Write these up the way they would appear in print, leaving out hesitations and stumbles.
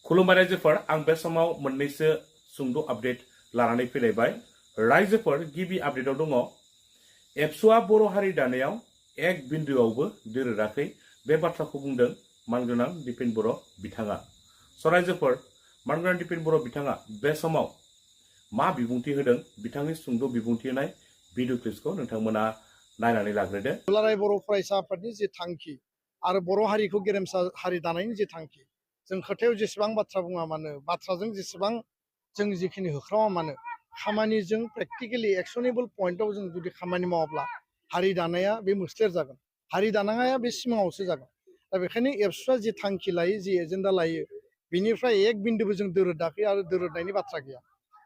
खुलुमबाय रायजोफोर आं बे समाव मोननैसो सुंद' आपडेट लानानै फैलायबाय। रायजोफोर गिबि आपडेटआव दङ एबसुआ बर' हारि दानायाव एक बिन्दोआवबो दोरोदाखै बे बाथ्राखौ बुंदों मानगोनां दिपेन बर' बिथाङा। स' रायजोफोर मानगोनां दिपेन बर' बिथाङा बे समाव मा बिबुंथि होदों बिथांनि सुंद' बिबुंथि होनाय भिडिअ क्लिप्सखौ नोंथांमोना नायनानै लाग्रोदो। दुलाराय बर' फरायसा आफादनि जे थांखि आरो बर' हारिखौ गेरेमसा हारि दानायनि जे थांखि जों खोथायाव जेसेबां बाथ्रा बुङा मानो बाथ्राजों जेसेबां जों जिखिनि होख्रावा मानो खामानिजों प्रेक्टिकेलि एक्सनेबल पइन्टआव जों जुदि खामानि मावाब्ला हारि दानाया बे मोस्लेर जागोन, हारि दानाया बे सिमाङावसो जागोन। दा बेखायनो एबसुआ जि थांखि लायो जि एजेन्डा लायो बिनिफ्राय एक बिन्दोबो जों दोरोदाखै आरो दोरोदनायनि बाथ्रा गैया।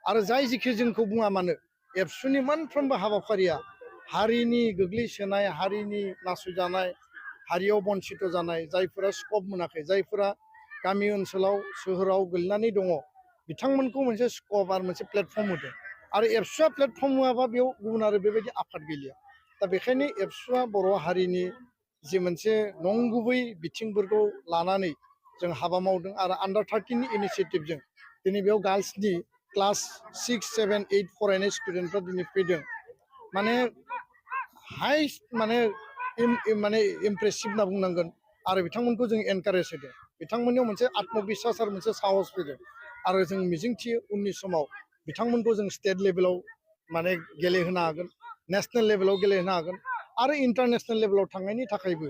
आरो जाय जिखि जोंखौ बुङा मानो एबसुनि मोनफ्रोमबो हाबाफारिया हारिनि गोग्लैसोनाय, हारिनि नासयजानाय, हारियाव बन्सित जानाय, जायफोरा स्कप मोनाखै, जायफोरा गामि ओनसोलाव सोहोराव गोलैनानै दङ बिथांमोनखौ मोनसे स्कप आरो मोनसे प्लेटफर्म होदों। आरो एबसुआ प्लेटफर्म होआबा बेयाव गुबुन आरो बेबायदि आफाद गैलिया। दा बेखायनो एबसुआ बर' हारिनि जि मोनसे नंगुबै बिथिंफोरखौ लानानै जों हाबा मावदों आरो आन्डार 13नि इनिसियेटिभजों दिनै बेयाव गार्लसनि क्लास 6, 7, 8 फरायनाय स्टुडेन्टफ्रा दिनै फैदों। माने हाइस्ट माने इमप्रेसिभ होनना बुंनांगोन आरो बिथांमोनखौ जों एनकारेज होदों। बिथांमोननियाव मोनसे आत्मबिश्वास आरो मोनसे साहस फैदों आरो जों मिजिंथियो उननि समाव बिथांमोनखौ जों स्टेट लेभेलाव माने गेलेहोनो हागोन, नेशनेल लेभेलाव गेलेहोनो हागोन आरो इन्टारनेशनेल लेभेलाव थांनायनि थाखायबो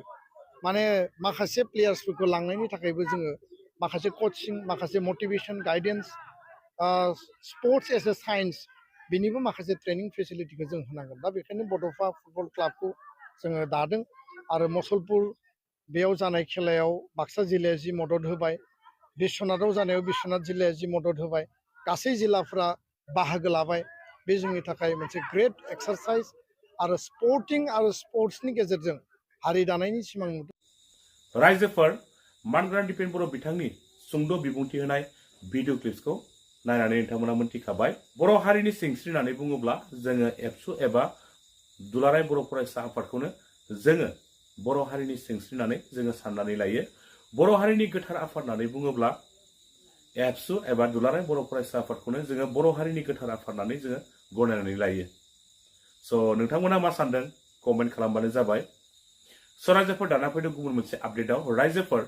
माने माखासे प्लेयार्सफोरखौ लांनायनि थाखायबो जोङो माखासे कचिं, माखासे motivation, guidance, sports as a science बिनिबो माखासे ट्रेनिं फेसिलिटिखौ जों होनांगोन। दा बेखायनो बड'फा फुटबल क्लाबखौ जोङो दादों आरो मुसलपुर बेयाव जानाय खेलायाव बाक्सा जिल्लाया जि मदद होबाय, बिश्वनाथाव जानायाव बिश्वनाथ जिल्लाया जि मदद होबाय, गासै जिल्लाफ्रा बाहागो लाबाय। बे जोंनि थाखाय मोनसे ग्रेट एक्सारसाइज आरो स्पर्टिं आरो स्पर्ट्सनि गेजेरजों हारि दानायनि सिमां नुदों। रायजोफोर मानगोनां दिपेन बर' बिथांनि सुंद' बिबुंथि होनाय भिडिअ क्लिप्सखौ नायनानै नोंथांमोना मोनथिखाबाय। बर' हारिनि सिनस्रि होननानै बुङोब्ला जोङो एबसु एबा दुलाराय बर' फरायसा आफादखौनो जोङो बर' हारिनि सिनस्रि होननानै जोङो साननानै लायो। बर' हारिनि गोथार आफाद होननानै बुङोब्ला एबसु एबा दुलाराय बर' फरायसा आफादखौनो जोङो बर' हारिनि गोथार आफाद होननानै जोङो गनायनानै लायो। स' नोंथांमोना मा सानदों कमेन्ट खालामबानो जाबाय। स' रायजोफोर दाना फैदों गुबुन मोनसे आपडेटआव। रायजोफोर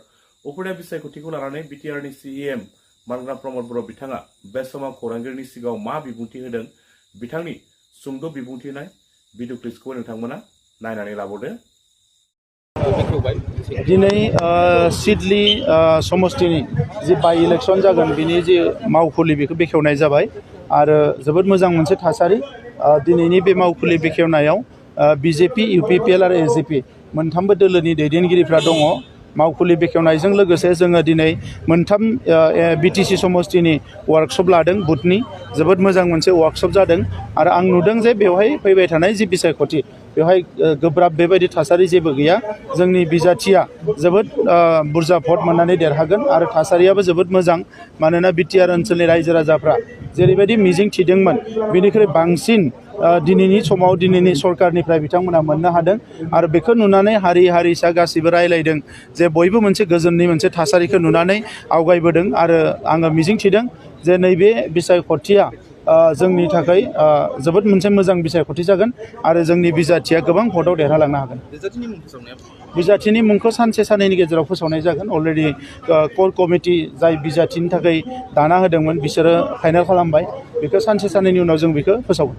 उफुद्रुया बिसायख'थिखौ लानानै BTRनि CEM मानगोनां प्रमद बर' बिथाङा बे समाव खौरांगिरिनि सिगाङाव मा बिबुंथि होदों बिथांनि सुंद' बिबुंथि होनाय भिडिअ क्लिप्सखौ नोंथांमोना नायनानै लाबावदो। दिनै सिडली समष्टिनि जि बाइ इलेक्सन जागोन बिनि जि मावखुलि बेखौ बेखेवनाय जाबाय आरो जोबोद मोजां मोनसे थासारि। दिनैनि बे मावखुलि बेखेवनायाव BJP, UPPL आरो SJP मोनथामबो दोलोनि दैदेनगिरिफ्रा दङ। मावखुलि बेखेवनायजों लोगोसे जोङो दिनै मोनथाम BTC समष्टिनि वार्कशप लादों बुथनि। जोबोद मोजां मोनसे वार्कशप जादों आरो आं नुदों जे बेवहाय फैबाय थानाय जि बिसायख'थि बेवहाय गोब्राब बेबायदि थासारि जेबो गैया। जोंनि बिजाथिया जोबोद बुरजा भट मोननानै देरहागोन आरो थासारियाबो जोबोद मोजां। मानोना BTR ओनसोलनि रायजो राजाफ्रा जेरैबायदि मिजिं थिदोंमोन बेनिख्रुइ बांसिन दिनैनि समाव दिनैनि सरकारनिफ्राय बिथांमोना मोननो हादों आरो बेखौ नुनानै हारि हारिसा गासिबो रायलायदों जे बयबो मोनसे गोजोननि मोनसे थासारिखौ नुनानै आवगायबोदों आरो आङो मिजिं थिदों जे नैबे बिसायख'थिया जोंनि थाखाय जोबोद मोनसे मोजां बिसायख'थि जागोन आरो जोंनि बिजाथिया गोबां भटआव देरहालांनो हागोन। बिजाथिनि मुंखौ सानसे साननैनि गेजेराव फोसावनाय जागोन। अलरेडि कोर कमिटि जाय बिजाथिनि थाखाय दाना होदोंमोन बिसोरो फाइनाल खालामबाय। बेखौ सानसे साननैनि उनाव जों बेखौ फोसावगोन।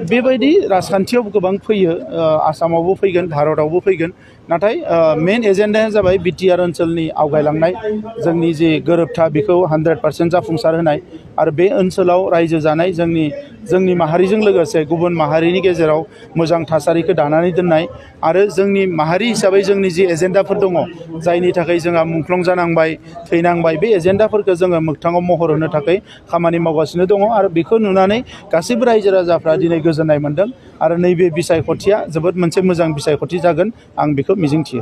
बेबायदि राजखान्थियाव गोबां फैयो, आसामावबो फैगोन, भारतआवबो फैगोन। नाथाय मेन एजेन्डाया जाबाय BTR ओनसोलनि आवगायलांनाय, जोंनि जि गोरोबथा बेखौ 100% जाफुंसार होनाय आरो बे ओनसोलाव रायजो जानाय जोंनि माहारिजों लोगोसे गुबुन माहारिनि गेजेराव मोजां थासारिखौ दानानै दोननाय आरो जोंनि माहारि हिसाबै जोंनि जि एजेन्डाफोर दङ जायनि थाखाय जोंहा मुंख्लं जानांबाय, थैनांबाय, बे एजेन्डाफोरखौ जोङो मोगथाङाव महर होनो थाखाय खामानि मावगासिनो दङ आरो बेखौ नुनानै गासैबो रायजो राजाफ्रा दिनै गोजोननाय मोन्दों आरो नैबे बिसायख'थिया जोबोद मोनसे मोजां बिसायख'थि जागोन आं बेखौ मिजिंथियो।